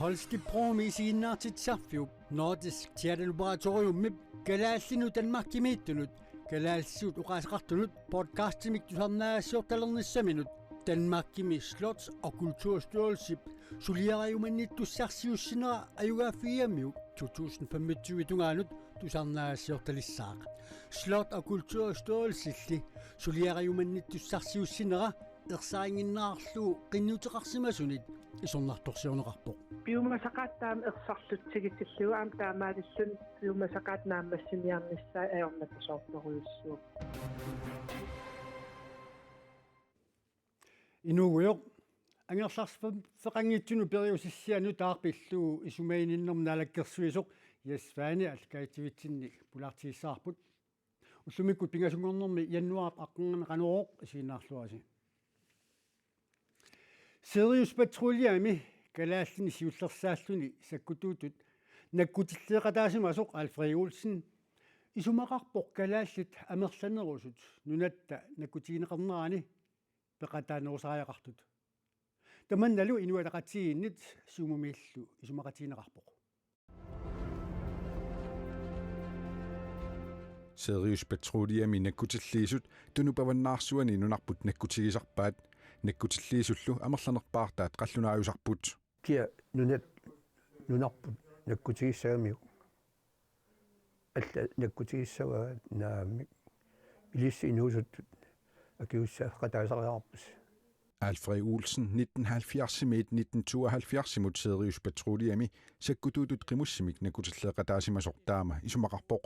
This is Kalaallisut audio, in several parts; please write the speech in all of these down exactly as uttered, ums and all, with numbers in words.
Holstebromi isiginnaartitsisarfiup Nordisk Teaterlaboratoriumip kalaallinut Danmarkimiittunut kalaallisut oqaaseqartunut podcastimik tusarnaagassiortalernissaminut Danmarkimi Slots- og Kulturstyrelsip suliarajumannittussarsiussinera ajugaaffigigamiuk to tusind femogtyve tungaanut tusarnaagassiortalissaaq. Slots- og Kulturstyrelsilli suliarajumannittussarsiussinera ersarinnginnerarlugu qinnuteqarsimasunit isornartorsiorneqarpoq. Piumasaqaat taama ersarlutsigitillugu aamma taamaalilluni piumasaqaat naammassiniarnissaat ajornartorsiortorujussuuvoq. Inuugujoq, angerlarsiffeqanngitsunut periusissianut taarpillu isumaginninnermut naalakkersuisoq Jess Svane aallakaatitsinni pulaartigissavarput. Ullumikkut pingasunngornermi januaarip aqqarnganni Qanorooq isiginnaarluarisi. Sirius Patruljemi kalaallinik siullersaalluni sakkutuutut nakkutilliiqataasimasoq Alfred Olsen isumaqarpoq kalaallit amerlanerusut nunatta nakkutigineqarnerani peqataanerusariaqartut. Tamannalu Inuit Ataqatigiinnit Siumumiillu isumaqatigineqarpoq. Sirius Patruljemi nakkutilliisut Tunupavannaarsuni nunarput nakkutigisarpaat, nakkutilliisullu amerlanerpaartaat qallunaajusarput. Kia nunat nunarput nakkutigissagamiuk? Alla nakkutigissavaat naamik. Ilissi inuusuttut akiussaaffeqataasariaqarpusi. Alfred Olsen nitten halvfjerdsimiit nitten tooghalvfjerdsimut Sirius Patruljemi sakkutuutut qimussimik nakkutilliiqataasimasoq taama isumaqarpoq.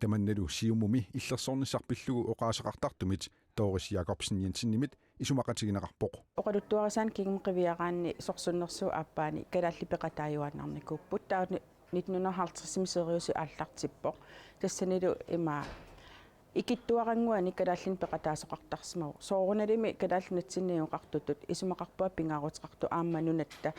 Tamannalu Siumumi illersornissaq pillugu oqaaseqartartumit Doris Jakobsen Jensenimit isumaqatigineqarpoq. Oqaluttuarisaanik kingumut qiviaraanni sorsunnersuup aappaani kalaallit peqataajuaannarnikuupput. Taava nitten hundrede halvtredsimi Siriusi aallartippoq. Tassanilu ima ikittuarannguanik kalaallinik peqataasoqartarsimavoq. Soorunalimi Kalaallit Nunatsinni najugaqartutut isumaqarpunga pingaaruteqartoq aamma nunatta,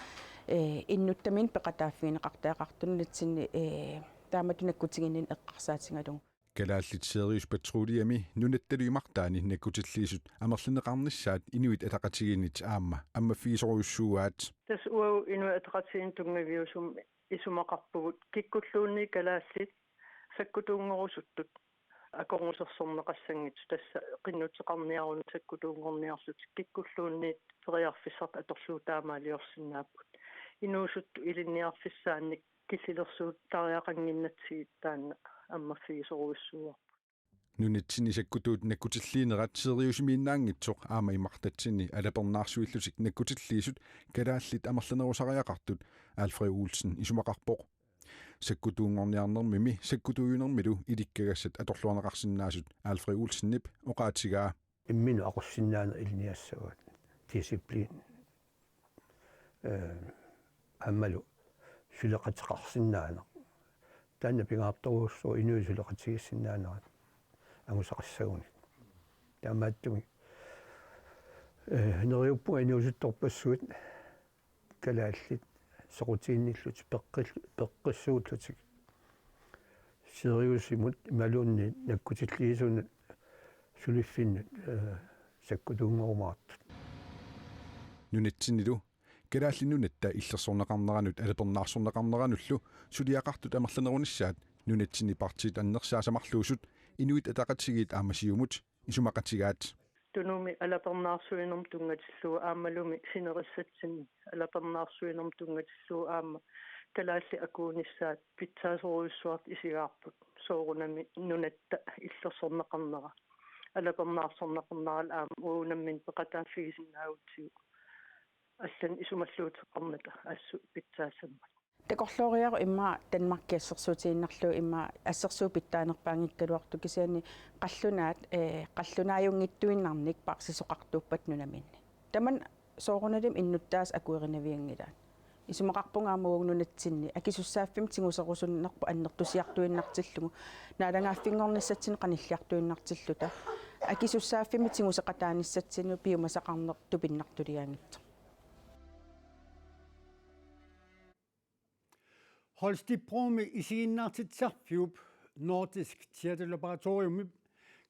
eh, innuttaminnut peqataaffigineqartariaqartoq nunatsinni, eh, taamatut nakkutiginninneq eqqarsaatigalugu. Kalaallit Sirius Patruljemi nunattalu imartaani nakkutilliisut amerlineqarnissaat Inuit Ataqatigiinnit aamma ammaffigisorujussuuaat. Tassa uagut Inuit Ataqatigiinni tunngaviusumik isumaqarpugut kikkulluunniit kalaallit sakkutuunngorusuttut akornusersorneqassanngitsut, tassa qinnuteqarniaruni sakkutuunngorniarlutik kikkulluunniit periarfissartik atorlugit taamaaliorsinnaapput. Inuusuttut ilinniarfissaannik killilersuutariaqannginnatsigit taanna ammaffigisorujussuuarput. Nunatsinni sakkutuut nakkutilliinerat Siriusimiinnaanngitsoq aamma imartatsinni alapernaarsuillutik nakkutilliisut kalaallit amerlanerusariaqartut Alfred Olsen isumaqarpoq. Sakkutuunngorniarnermimi sakkutuujunermilu ilikkagassat atorluarneqarsinnaasut Alfred Olsenip oqaatigaa. Imminut aqussinnaaneq ilinniassavaat. Disciplin. Eh, aammalu suleqateqarsinnaaneq. Taanna pingaartorujussuuvoq inuit suleqatigiissinnaanerat angusaqassagunik. Taamaattumik, eh, neriuppunga inuusuttorpassuit kalaallit soqutiginnillutik peqqil-, peqqissuullutik Siriusimut imaluunniit nakkutilliisunut suliffinnut, eh, sakkutuunngorumaartut. Nunatsinnilu Kalaallit Nunatta illersorneqarneranut alapernaarsorneqarneranullu suliaqartut amerlanerunissaat nunatsinni partiit annersaat samarluusut Inuit Ataqatigiit aamma Siumut isumaqatigaat. Tunumi alapernaarsuinermut tunngatillugu aammalumi sinerissatsinni alapernaarsuinermut tunngatillugu aamma kalaallit akuunissaat pitsaasorujussuartut isigaarput, soorunami nunatta illersorneqarnera. Alapernaarsorneqarneralu aamma uagut nammineq peqataaffigisinnaagutsigu allanik isumalluuteqarnata assut pitsaassammat. Takorlooriaruk immaqa Danmarki assersuutigiinnarlugu immaqa assersuut pitsaanerpaanngikkaluartut kisianni qallunaat, eh, qallunaajunngittuinnarnik paarsisoqartuuppat nunaminni. Tamanna soorunalimi innuttaasut akuerinavianngilaat. Isumaqarpunga aamma uagut nunatsinni akisussaaffimmik tiguserusunnerput annertusiartuinnartillugu, naalagaaffinngornissatsinnut qanilliartuinnartilluta, akisussaaffimmik tiguseqataanissatsinnut piumasaqarneq tupinnartuliaanngitsoq. Holstebromi isiginnaartitsisarfiup Nordisk Teaterlaboratoriumip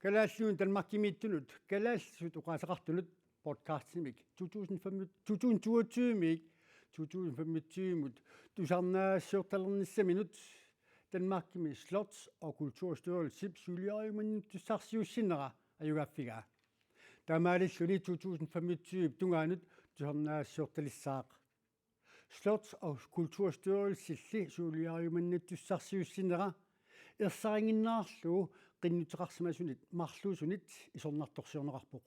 kalaallinut Danmarkimiittunut kalaallisut oqaaseqartunut podcastimik to tusind fem, to tusind toogtyve-miit to tusind femogtyve-mut tusarnaagassiortalernissaminut Danmarkimi Slots- og Kulturstyrelsip suliariumannittussarsiussinera ajugaaffigaa. Taamaalilluni to tusind femogtyve-p tungaanut tusarnaagassiortalissaaq. Slots- og Kulturstyrelsilli suliariumannittussarsiussinera ersarinnginnarlugu qinnuteqarsimasunit marluusunit isornartorsiorneqarpoq.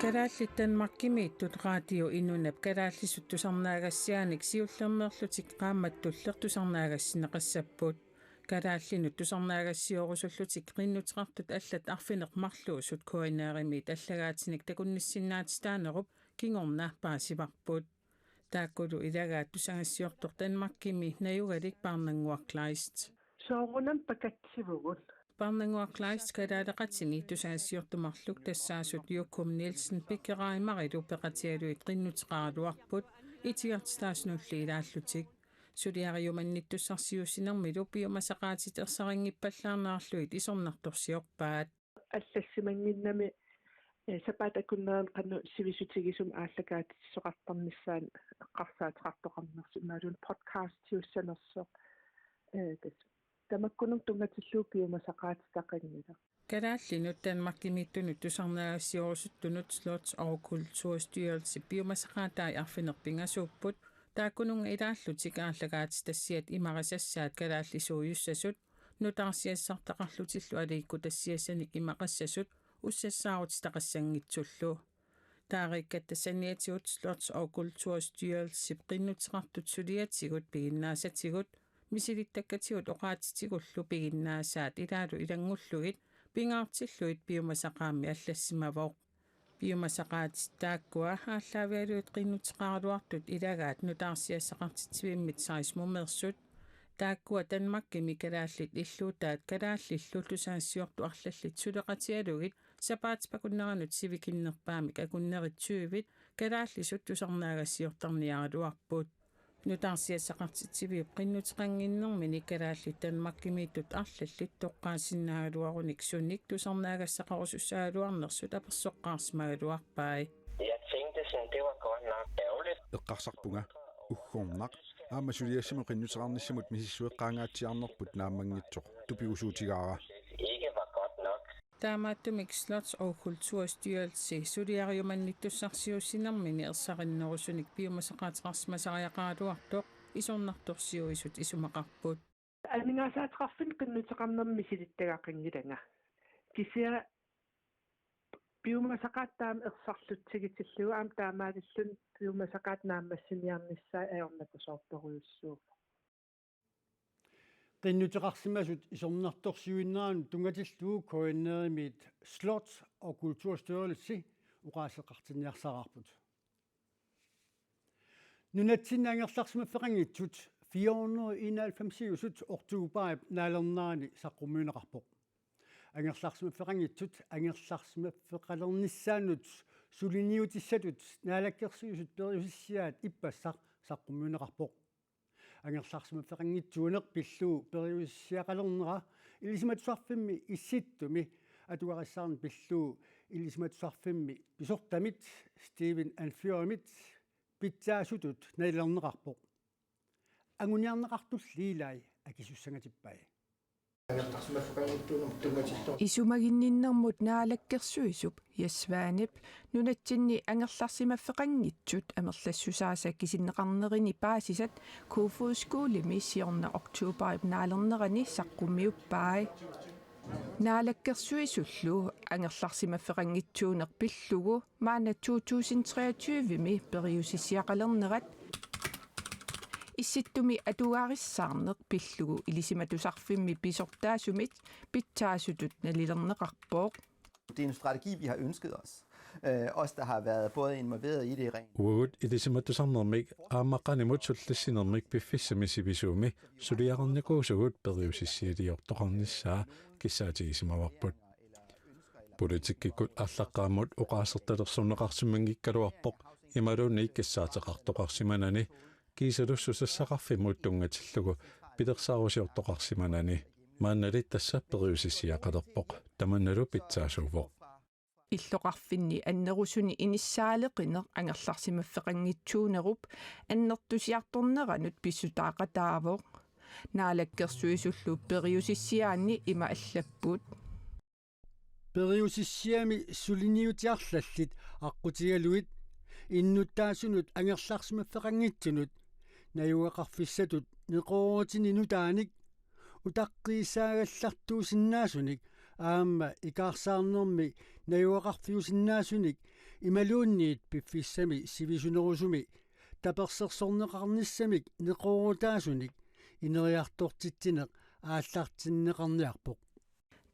Kalaallit Danmarkimiittut Radio Inunap kalaallisut tusarnaagassiaanik siullermeerlutik qaammat tulleq tusarnaagassinneqassapput. Kalaallinut tusarnaagassioorusullutik qinnuteqartut allat arfineq-marluusut K N R-imiit allagaatinik takunnissinnaatitaanerup kingorna paasivarput. Taakkulu ilagaat tusagassiortoq Danmarkimi najugalik Parnannguaq Kleist. Soorunami pakatsivugut. Parnannguaq Kleist kalaaleqatini tusagassiortut marluk tassaasut Jokum Nielsen Pikkeraimarilu peqatigalugit qinnuteqaraluarput itigartitaasunulli ilaallutik. Suliariumannittussarsiuussinermilu piumasaqaatit ersarinngippallaarnerarlugit isornartorsiorpaat. Allassimannginnami, eh, sapaatip akunnerini qanoq sivisutigisumik aallakaatitsisoqartarnissaanut eqqarsaateqartoqarnersoq imaluunniit podcastiussanersoq, eh, tassa. Tamakkununnga tunngatillugu piumasaqaatitaqanngilaq. Kalaallinut Danmarkimiittunut tusarnaagassiorusuttunut Slots- og Kulturstyrelsip piumasaqaatai arfineq-pingasuupput, taakkununnga ilaallutik aallakaatitassiat imarisassaat kalaallisuujussasut, nutaarsiassartaqarlutillu aliikkutassiassanik imaqassasut ussassaarutitaqassanngitsullu. Taariikkatta saniatigut Slots- og Kulturstyrelsip qinnuteqartut suliatigut piginnaasatigut, misilittakkatigut oqaatsitigullu piginnaasaat ilaalu ilanngullugit pingaartillugit piumasaqaammi allassimavoq. Piumasaqaatit taakkua aallaavigalugit qinnuteqaraluartut ilagaat nutaarsiassaqartitsivimmit Seismomeersut. Taakkua Danmarkimi kalaallit illuutaat kalaallillu tusagassiortut arlallit suleqatigalugit sapaatip akunneranut sivikinnerpaamik akunnerit tyvit kalaallisut tusarnaagassiortarniaraluarput. Nutaarsiassaqartitsiviup qinnuteqannginnermini kalaallit Danmarkimiittut arlallit toqqaassinnaagaluarunik sunik tusarnaagassaqarusussagaluarnersut apersoqqaarsimagaluarpai. Jeg tænkte sådan, det var godt nok ærgerligt. Eqqarsarpunga, uggornaq, aamma suliassamut qinnuteqarnissamut misissueqqaangaatsiarnerput naammanngitsoq tupigusuutigaara. Ikke var godt nok. Taamaattumik Slots- og Kulturstyrelse suliariumannittussarsiuussinermini ersarinnerusunik piumasaqaateqarsimasariaqaraluartoq isornartorsiuisut isumaqarput. Aningaasaateqarfinni qinnuteqarnermi misilittagaqanngilanga. Kisianni piumasaqaat taama ersarlutsigitillugu aamma taamaalilluni piumasaqaat naammassiniarnissaat ajornakusoortorujussuuvoq. Qinnuteqarsimasut isornartorsiuinneranut tunngatillugu K N R-imiit Slots- og Kulturstyrelse oqaaseqartinniarsaraarput. Nunatsinni angerlarsimaffeqanngitsut fire hundrede enoghalvfemsiusut oktobarip naalernerani saqqummiunneqarpoq. Angerlarsimaffeqanngitsut angerlarsimaffeqalernissaannut suliniutissatut Naalakkersuisut periusissiaat ippassaq saqqummiunneqarpoq. Angerlarsimaffeqanngitsuuneq pillugu periusissiaqalernera Ilisimatusarfimmi Issittumi atugarissaarneq pillugu Ilisimatusarfimmi pisortamit Stephen Anfyrimit pitsaasutut nalilerneqarpoq. Anguniarneqartulli ilai akisussangatippai. Isumaginninnermut Naalakkersuisup Jess Svanep nunatsinni angerlarsimaffeqanngitsut amerlassusaasa kisinneqarnerini paasisat Kofoeds Skolemi siorna oktobarip naalernerani saqqummiuppai. Naalakkersuisullu angerlarsimaffeqanngitsuuneq pillugu maanna to tusind treogtyve-mi periusissiaqalernerat Issittumi atugarissaarneq pillugu Ilisimatusarfimmi pisortaasumit pitsaasutut nalilerneqarpoq. Det er en strategi, vi har ønsket os. Øh, os, der har været både involveret i det rent. Uagut ilisimatusarnermik aamma qanimut sullissinermik piffissami sivisuumi suliaqarnikuusugut periusissialiortoqarnissaa kissaatigisimavoq. Politikkikkut arlaqqaammut oqaasertalersorneqarsimanngikkaluarpoq imaluunniit kissaateqartoqarsimanani kiisalu susassaqarfimmut tunngatillugu pilersaarusiortoqarsimanani. Maannali tassa periusissiaqalerpoq, tamannalu pitsaasuuvoq. Illoqarfinni annerusuni inissaaleqineq angerlarsimaffeqanngitsuunerup annertusiartorneranut pissutaaqataavoq. Naalakkersuisullu periusissiaanni ima allapput: Periusissiami suliniutit arlallit aqqutigalugit innuttaasunut angerlarsimaffeqanngitsunut najugaqarfissatut neqeroorutini nutaanik utaqqiissaagallartuusinnaasunik aamma ikaarsaarnermi najugaqarfiusinnaasunik imaluunniit piffissami sivisunerusumi tapersersorneqarnissamik neqeroorutaasunik ineriartortitsineq aallartinneqarniarpoq.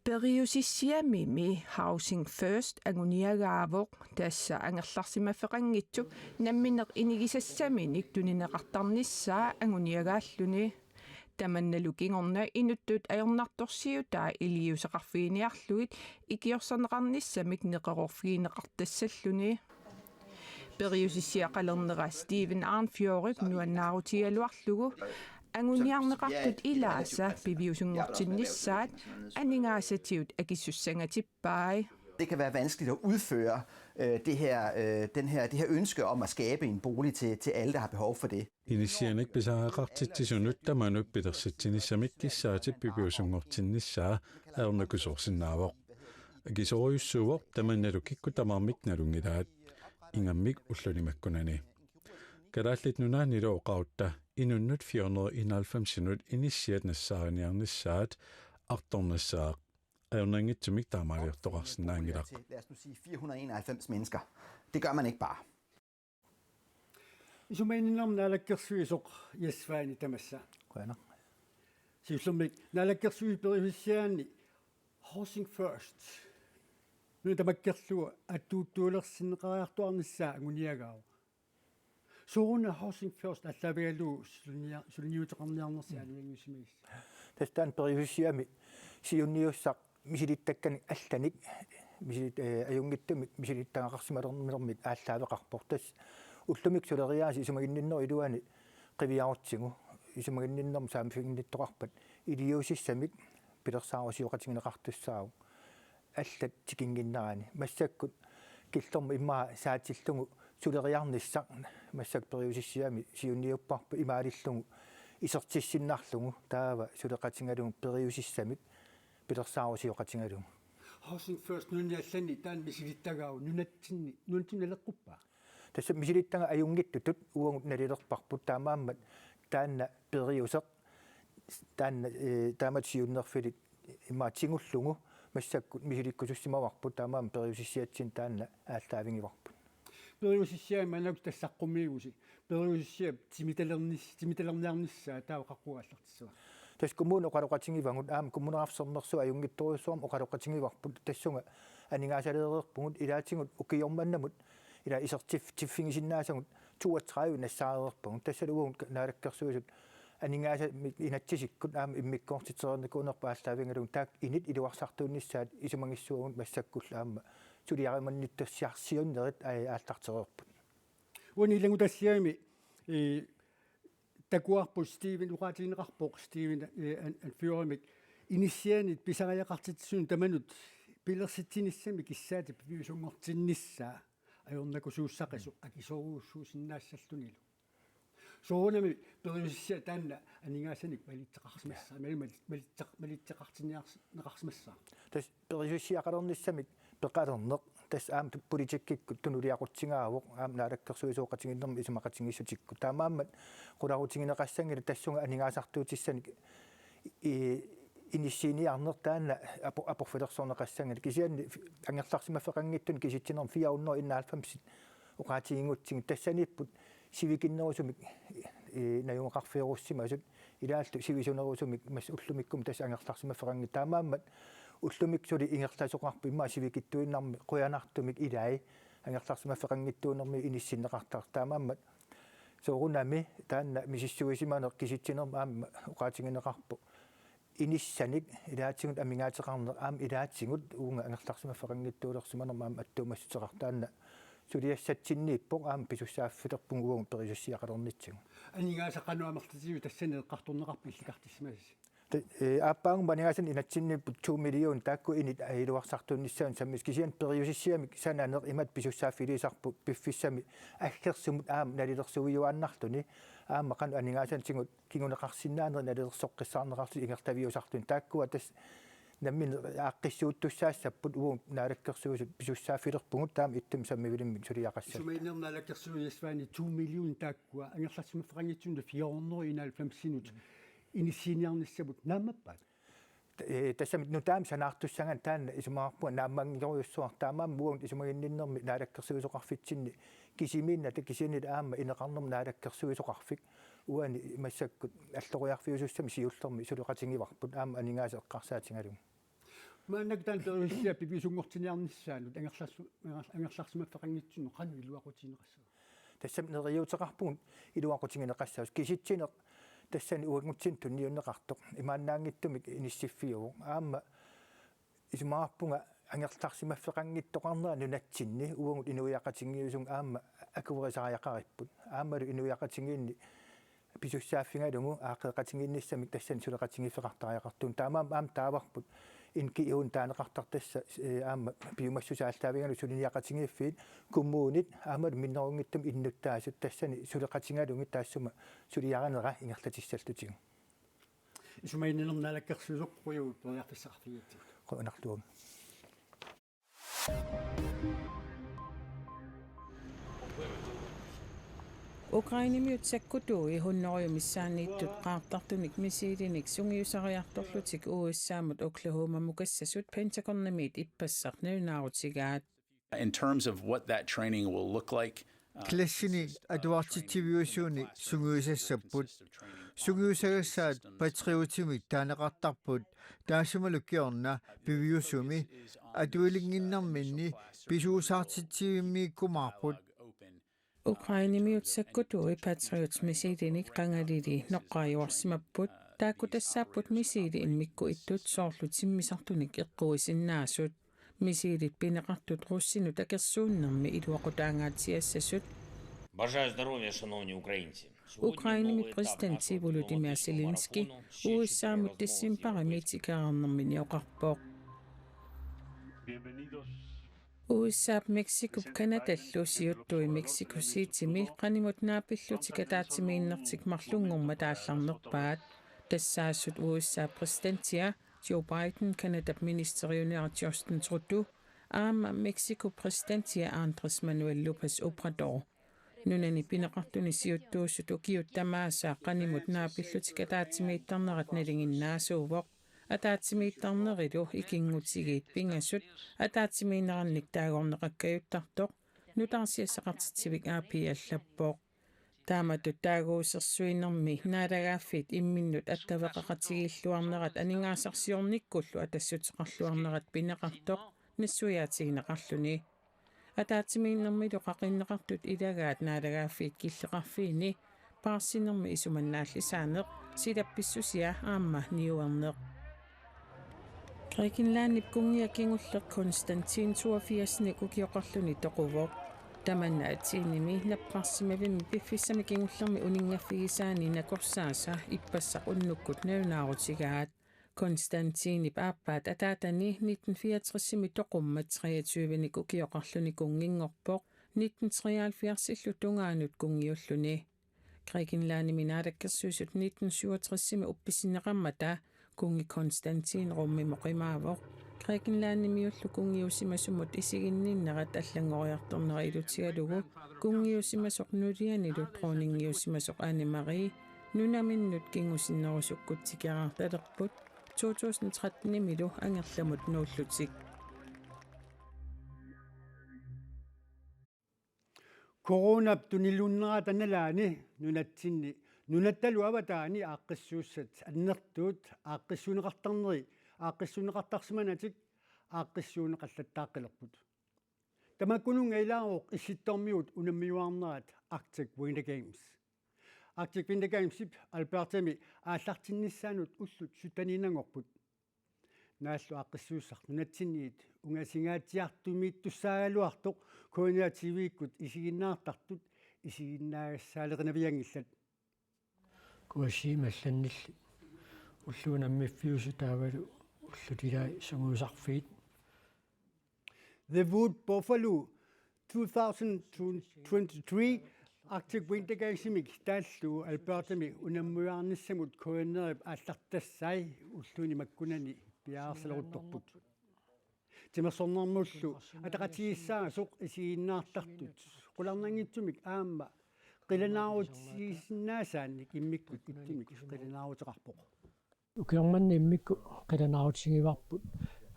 Periusissiamimi Housing First anguniagaavoq, tassa angerlarsimaffeqanngitsup nammineq inigisassaminik tunineqartarnissaa anguniagaalluni. Tamannalu kingorna inuttut ajornartorsiutai iliuuseqarfiginiarlugit ikiorserneqarnissamik neqeroorfigineqartassalluni. Periusissiaqalernera Steven Arnfjordip nuannaarutigaluarlugu anguniarneqartut ilaasa piviusunngortinnissaat aningaasatigut akisussangatippai. Det kan være vanskeligt at udføre øh, det, her, øh, den her, det her ønske om at skabe en bolig til, til alle, der har behov for det. Inissianik pisariaqartitsisunut tamanut pilersitsinissamik kissaatit piviusunngortinnissaa ajornakusoorsinnaavoq. Akisoorujussuuvoq, tamannalu kikkut tamarmik nalunngilaat, ingammik ulluni makkunani. Kalaallit Nunaannilu oqarutta inunnut fire hundrede enoghalvfemsinut inissiat nassaariniarnissaat artornassaaq. Ajornanngitsumik taamaaliortoqarsinnaanngilaq. Lad os nu sige fire hundrede enoghalvfems mennesker. Det gør man ikke bare. Isumaginninnermi naalakkersuisoq Jes Svane, tamassa. Qujanaq. Siullermik naalakkersuisut periusissiaanni Housing First, nuna tamakkerlugu attuuttuulersinneqariartuarnissaa anguniagaavoq. Sooruna Housing First aallaavigalugu sulinia-, suliniuteqarniarnersi aalajangiussimagissi? Tassa taanna periusissiami siunniussaq misilittakkanik allanik misilit-, eh, ajunngitsumik misilittagaqarsimalernermik aallaaveqarpoq. Tassa ullumikkut suleriaaseq isumaginninnerup iluani qiviarutsigu, isumaginninnermut saaffiginnittoqarpat iliuusissamik pilersaarusioqatigineqartussaavoq allat tikinnginnerani. Massakkut killormut immaqa saatillugu suleriarnissaq massakkut periusissiami siunniupparput imaalillugu isertissinnarlugu, taava suleqatigalugu periusissamik pilersaarusioqatigalugu. Housing First nunani allani taanna misilittagaavoq nunatsinni, nunatsinni naleqquppaa? Tassa misilittagat ajunngittutut uagut nalilerparput, taamaammat taanna periuseq taanna, eh, taamatut siunnerfilik immaqa tigullugu massakkut misilikkusussimavarput, taamaammat periusissiatsinni taanna aallaavigivarput. Periusissiami maannakkut tassa saqqummiigusi, periusissiap timitalernis-, timitalerniarnissaa taava qaqugu aallartissava? Tassa kommuni oqaloqatigivagut, aamma Kommuneqarfik Sermersuup ajunngitsorujussuarmik oqaloqatigivarput, tassunga aningaasaleereerpugut, ilaatigut ukioq mannamut ila isertif-, -tiffigisinnaasagut toogtredive nassaareerpagut. Tassalu uagut Naalakkersuisut aningaasa-, mi-, inatsisikkut aamma immikkoortitereernikuunerput aallaavigalugu taakku init iluarsartuunnissaat isumagissavagut massakkullu aamma suliarimannittussiarsiunnerit, aa, aallartereerput. Uani ilanngutassiami, eh, takuarput Steven, oqaatigineqarpoq Steven, eh, An-, Anfjordimik inissianit pisariaqartitsisunut tamanut pilersitsinissamik kissaatit piviusunngortinnissaa ajornakusuussaqisoq akisoorujussuusinnaassallunilu. Soorunami periusissiaq taanna aningaasanik malitseqarsimassaa, mali-, mali-, malitseq-, malitseqartinniarneqarsimassaa? Tassa periusissiaqalernissamik peqalerneq tassa aamma tu-, politikkikkut tunuliaqutsigaavoq, aamma naalakkersuisooqatigiinnermi isumaqatigiissutikkut. Taamaammat qularutigineqassanngilaq tassunga aningaasartuutissanik i-, inissiiniarneq taanna apo-, aporfilersorneqassanngilaq. Kisianni fi-, angerlarsimaffeqanngitsunik kisitsinermi fire hundrede enoghalvfems oqaatigigutsigit, tassaniipput sivikinnerusumik, eh, najugaqarfiorussimasut, ilaallu sivisunerusumik massa ullumikkumut tassa angerlarsimaffeqanngitsoq. Taamaammat ullumikkut suli ingerlasoqarpoq immaqa sivikitsuinnarmi qujanartumik ilai angerlarsimaffeqanngitsuunermi inissinneqartartoq. Taamaammat soorunami taanna misissuisimaneq kisitsinermi aamma oqaatigineqarpoq inissanik ilaatigut amigaateqarneq aamma ilaatigut uunga angerlarsimaffeqanngitsuulersimanermut aamma attuumassuteqartoq, taanna suliassatsinniippoq aamma pisussaaffilerpugut uagut periusissiaqalernitsigut. Aningaasat qanoq amerlatigisut tassani eqqartorneqarpit illikartissimasasi? Te-, ee, aappaagu aningaasanik inatsinniipput to million taakku init, ee, iluarsartuunnissaannut sammis-, kisianni periusissiamik sananeq imatut pisussaaffiliisarput piffissami aggersumut aamma nalilersuiuaannarluni aamma qanoq aningaasatigut kinguneqarsinnaanerit nalilersoqqissaarneqarlutik ingerlaviusarluni. Taakkua tassa nammineq aaqqissuuttussaassapput, uagut Naalakkersuisut pisussaaffilerpugut taama ittumik sammivilimmik suliaqassasut. Isumaginninnermi naalakkersuisuaani to million taakkua angerlarsimaffeqanngitsumik fire hundrede og enoghalvfemsinut inissiiniarnissamut naammappat? Ee, tassami nutaamik sanaartussagaanni taanna isumaqarpunga naammanngorujussuaq, taamaammat uagut isumaginninnermi naalakkersuisoqarfitsinni kisimiinnata, kisiannili aamma ineqarnermut naalakkersuisoqarfik uani massakkut alloriarfiusussamik siullermik suleqatigivarput aamma aningaasat eqqarsaatigalugu. Maannakkut taanna periusissiaq piviusunngortinniarnissaanut angerlarsu-, angerlarsimaffeqanngitsunut qanoq iluaqutigineqassava? Tassami neriuuteqarpugut iluaqutigineqassasut. Kisitsineq tassani uagutsinnut tunniunneqartoq imaannaanngitsumik inissiffiuvoq. Aamma isumaqarpunga angerlarsimaffeqanngittoqarnera nunatsinni uagut inuiaqatigiissut aamma akuerisariaqaripput. Aammalu inuiaqatigiinni pisussaaffigalugu aaqqeqatigiinnissamik tassani suleqatigiiffeqartariaqartugut. Taamaammat aamma taavarput N G O-nik taaneqartartut tassa, ee, aamma piumassuseq aallaavigalugu suliniaqatigiiffiit, kommunit aammalu minnerunngitsumik innuttaasut tassani suleqatigalugit taassuma suliarinera ingerlatissallutigu. Isumaginninnermi naalakkersuisoq qujanaq periarfissaqarfigigatsigut. Qujanarluunniit. Ukrainemiut sakkutuui hunnorujut missaanniittut qaartartunik missiilinik sungiusariartorlutik U S A-mut Oklahomamut kassasut Pentagonimiit ippassaq nalunaarutigaat. In terms of what that training will look like, uh, Klassini atuartitsiviusunik sungiusassapput. Sungiusagassaat Patriotimik taaneqartarput, taassumalu kingorna piviusumi atuilinnginnerminni pisuusaartitsivimmiikkumaarput. Ukrainemiut sakkutuui Patriot missiilinik qangalili noqqaajuarsimapput. Taakku tassaapput missiili immikkut ittut soorlu timmisartunik eqquisinnaasut. Missiilit pineqartut russinut akersuunnermi iluaqutaangaatsiassasut. Бажаю здоров'я, шановні українці. Ukrainemi præsidenti Volodymyr Zelensky U S A-mut decembarimi tikeraarnermini oqarpoq. U S A-p Mexicop Canadallu siuttui Mexico Citymi qanimut naapillutik ataatsimiinnertik marlunngormat aallarnerpaat. Tassaasut U S A-p præsidentia Joe Biden, Canadap ministeriunera Justin Trudeau aamma Mexicop præsidentia Andrés Manuel López Obrador. Nunani pineqartuni siuttuusut ukiut tamaasa qanimut naapillutik ataatsimiittarnerat nalinginnaasuuvoq. Ataatsimiittarnerilu ikinngutigiit pingasut ataatsimiinnerannik taagorneqakkajuttartoq, nutaarsiassaqartitsivik A P allappoq. Taamatut taaguusersuinermi naalagaaffiit imminnut attaveqaqatigiilluarnerat aningaasarsiornikkullu atassuteqarluarnerat pineqartoq nassuiaatigineqarluni. Ataatsimiinnermilu qaqinneqartut ilagaat naalagaaffiit killeqarfiini, paarsinermi isumannaallisaaneq, silap pissusia aamma niuerneq. Grækenlandip kunngia kingulleq Konstantin toogfirsinik ukioqarluni toquvoq. Tamanna Athenimi napparsimavimmi piffissami kingullermi uninngaffigisaani nakorsaasa ippassaq unnukkut nalunaarutigaat. Konstantinip aappaat ataatani nitten fireogtresimi toqummat treogtyvenik ukioqarluni kunnginngorpoq, nitten treoghalvfjerdsillu tungaanut kunngiulluni. Grækenlandimi naalakkersuisut nitten syvogtresimi uppisinneqarmata kunngi Konstantin Romimut qimaavoq. Grækenlandimiullu kunngiusimasumut isiginninnerat allanngoriartornera ilutigalugu kunngiusimasoq nulianilu dronningiusimasoq Anne-Marie nunaminnut kingusinnerusukkut tikeraartalerput to tusind trettenimilu angerlamut nuullutik. Coronap tuniluunnerata nalaani nunatsinni nunattalu avataani aaqqissuussat annertuut aaqqissuunneqartarneri aaqqissuunneqartarsimanatik aaqqissuunneqallattaaqqilerput. Tamakkununnga ilaavoq Issittormiut unammiuaarnerat Arctic Winter Games. Arctic Winter Gamesip Albertami aallartinnissaanut ullut sytteniinnanngorput. Naallu aaqqissuussaq nunatsinniit ungasinngaatiartumiittussaagaluartoq K N R T V-kkut isiginnaartartut isiginnaagassaaleqinavianngillat. Kuasii mallannilli Ulluunammiffiusu taavalu ullut ilaat sungiusarfiit. The Wood Buffalo two thousand twenty-three Arctic Winter Gamesimik taallugu Albertami unammiuarnissamut K N R-ip aallartassai ulluini makkunani piareersaleruttorput. Timersornermullu ataqatigiissaasoq isiginnaartartut qularnanngitsumik aamma qilanaarutigisinnaasaanik immikkut ittumik qilanaaruteqarpoq. Ukioq manna immikkut qilanaarutigivarput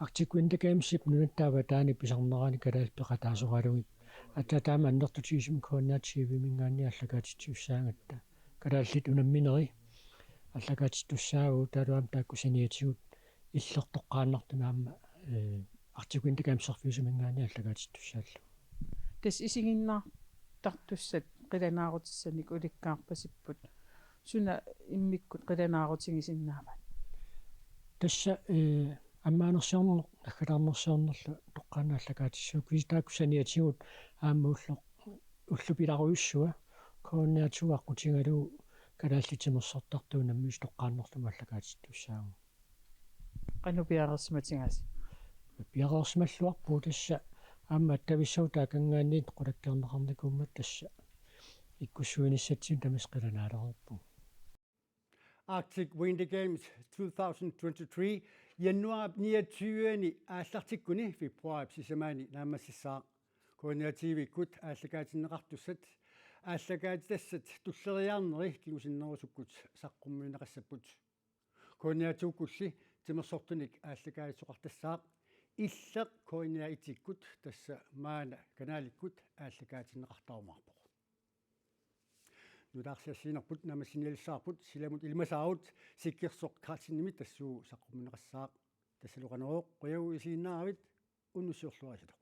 Arctic Winter Gamesip nunatta avataani pisarnerani kalaallit peqataasoralugit. Aatsaat taama annertutigisumik K N R T V-minngaanniit aallakaatittussaagatta. Kalaallit unammineri aallakaatittussaavagut taavalu aamma taakku saniatigut illit toqqaannartumik aamma, eh, Arctic Winter Gameserfiusuminngaanniit aallakaatittussaallugu. Tassa isiginnaartartussat qilanaarutissanik ulikkaarpasipput. Suna immikkut qilanaarutigisinnaavaat? Tassa, eh, ammaanersiorneq, naggataarnersiornerlu toqqaannaq aallakaatissaagut. Kisianni taakku saniatigut aamma ulloq, ullut pilarujussua K N R to aqqutigalugu kalaallit timersortartut unammisut toqqaannartumik aallakaatittussaavugut. Qanoq piareersimatigaasi? Piareersimalluarpugut tassa aamma attavissagut taakanngaanniit qulakkeerneqarnikuummat tassa ikkussuinissatsinnut tamassi qilanaalereerpugut. Arctic Winter Games two thousand twenty-three januaarip niogtyve-ani aallartikkuni februaarip sisamaani naammassissaaq. K N R T V-kkut aallakaatinneqartussat aallakaatitassat tulleriiaarneri kingusinnerusukkut saqqummiunneqassapput. K N R to-kkulli timersortunik aallakaatisoqartassaaq, illeq K N R et-ikkut tassa maani kanaalikkut aallakaatinneqartarumaarpoq. Nutaarsiassiinerput naammassinialissavarput, silamut ilimasaarut Sikkersoq Carlsenimit tassuugu saqqummiunneqassaaq. Tassalu Qanorooq, qujanaq isiginnaaravit, unnussiorluaritsi.